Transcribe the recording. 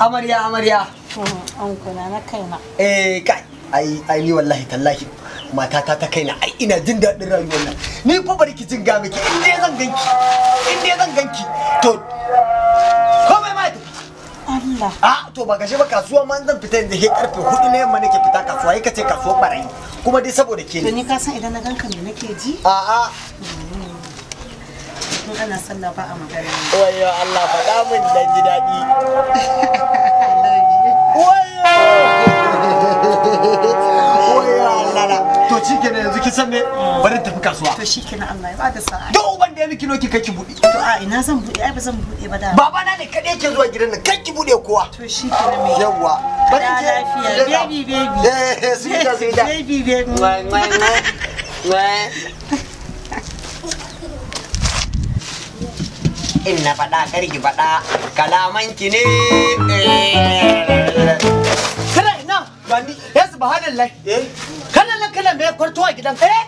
Amarya, amarya. An kuna na kaina. Eh kai, ai ai ni wallahi tallahi matata ta kaina, ai ina jin daɗin rayuwar nan. Ni fa bari ki jin ga miki, in dai zan ganki, in dai zan ganki to komai ma ya tafi. Allah. A to ba gashe ba, kasuwa ma zan fita yanzu he karfe 4 na yamma nake fita kasuwa, yi kace kasuwar barayi kuma dai saboda ke To ne. ni ka san idan na ganka me nake ji? A'a. In ana sallah ba a magana. Wayo Allah, faɗa min dan ji daɗi. I love you. Wayo! Wayo Allah na. To shikenan, yanzu kin san me? Bari in tafi kasuwa. To shikenan, Allah ya bada sa'a. Duk uban da ya miki noki kai ki buɗe. To a ina zan buɗe? Ai ba zan buɗe ba da. Babana ne kaɗai yake zuwa gidan nan, kai ki buɗe kowa. To shikenan mai. Yawwa. Bari in Da je. lafiya. Baby, baby. Eh, sweetheart, sweetheart. Baby, baby. Mwah, mwah, mwah. Mwah. In na faɗa kar ki faɗa, kalamanki ne. Kana ina? Gani. Ya subhanallah. Eh? Kana nan kana me kwarto a gidan? Eh?